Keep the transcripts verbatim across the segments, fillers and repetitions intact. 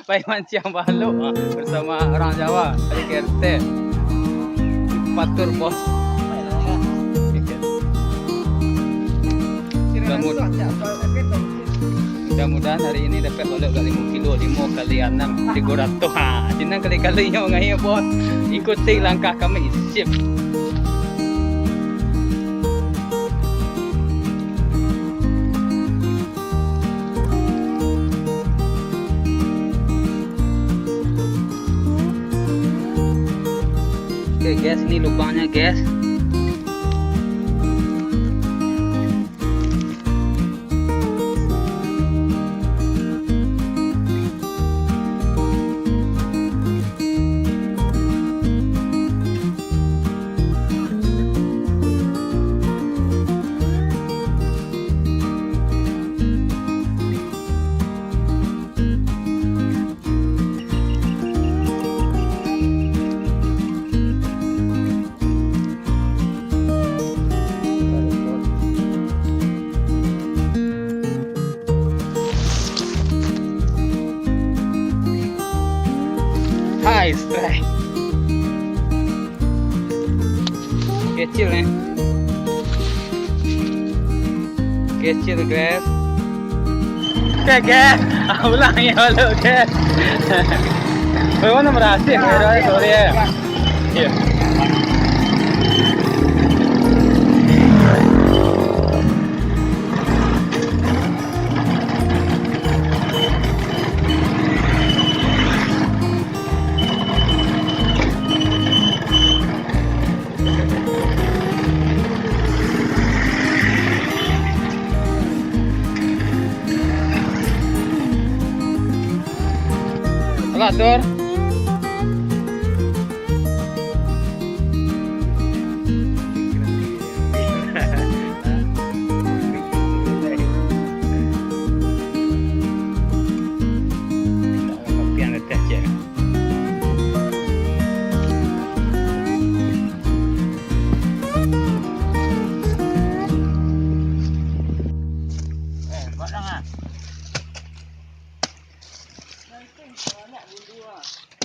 Pai manciang balok, ah, bersama orang Jawa, dari K R T. Patur, bos. Mudah-mud-, mudah-mudahan hari ini dapat balok agak limo kilo, limo kali anam, tigo ratus. Ha, sinan kali-kali nyo ngai, bos. Ikuti langkah kami. Sip. Oke, guys, ini lubangnya, guys. Hai, strike. Kecil, eh. Kecil, guys. Oke, guys. Ulang ya, balik, guys. Bagaimana berhasil? Sorry, ya. Iya. Alah, Tur.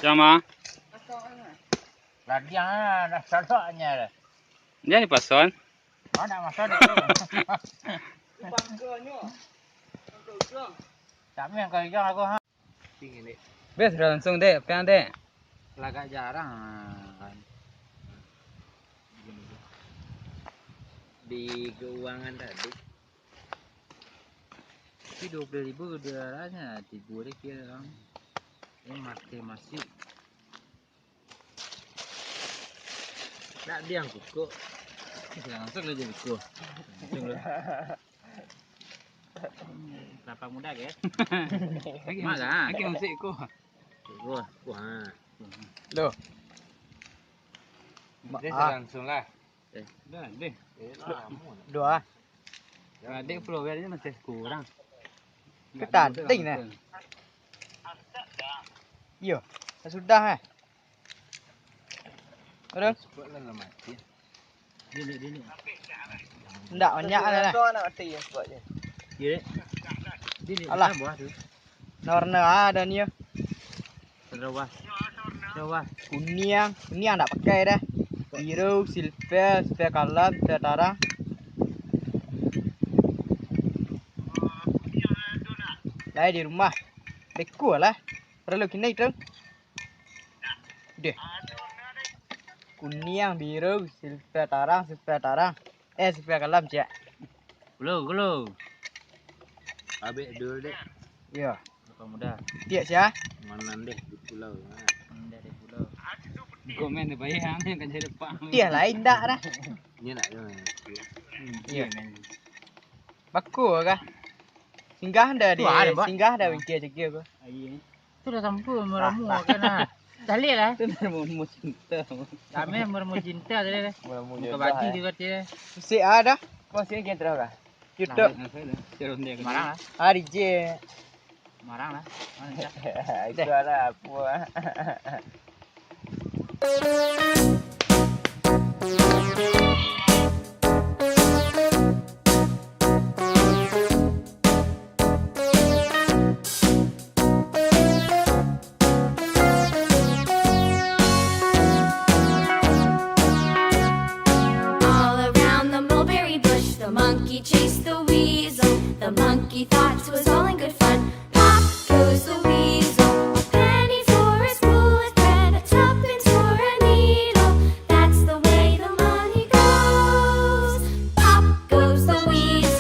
Sama. Ladiang lah, dah salaknya dah. Jan dipason. Oh, nak mason tu. Kami yang kerja aku, ha. Bes, dah langsung, Dek. Pian, Dek. Lagak jarang, kan. Di keuangan tadi. Tapi dua puluh ribu kedengarannya, tibo deh kira orang. Ini masih, masih. Nak diang kukuh. Langsung lah jadi kuah. Langsung lah. Kelapa muda, guys. Lagi Mak, musik, ah. Lagi musik kuah. Kuah, kuah. Loh. Dia ah. Langsung lah. Eh. Dah, deh. Dua. Adik pulau biar aja masih kurang. Ketanding, nah. Iyo, sudah, eh. Aduh. Ndak banyak lah. Alah. Warna ada ni, yo. Kuniang, kuniang ndak pakai dah. Biru, silver, silver kalam, silver tarang. Lai di rumah. Beko lah. Paralu kinai tu. Deh. Kuniang, biru, silver tarang, silver tarang. Eh, silver kalam, ciek. Kulo, kulo. Abek dulu, Dek. Iyo. Kelapa muda. Tiak sia? Manan deh di pulau. Manan deh di pulau. Komen deh, bayang kan jadi pang. Tiak lain dak dah. Ini nak. Iyo. Bako kah? Singgah dah di, singgah dah bingkih cegil ko. Ayo. Tu dah sampai meramu kan, ah. Calik lah. Tu dah meramu cinta. Kami meramu cinta tadi dah. Meramu jodoh, baju eh. Juga dia. Musik ah dah. Musik lagi terus kah? YouTube. Marang lah. Ah, D J. Marang lah. Mana dah? Itu lah apa. He thought it was all in good fun. Pop goes the weasel, a penny for a spool, a thread, a tuppence for a needle. That's the way the money goes. Pop goes the weasel.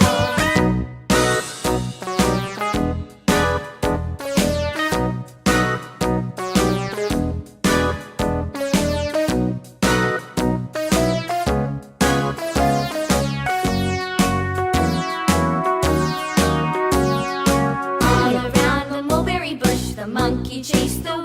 All around the mulberry bush, the monkey chased the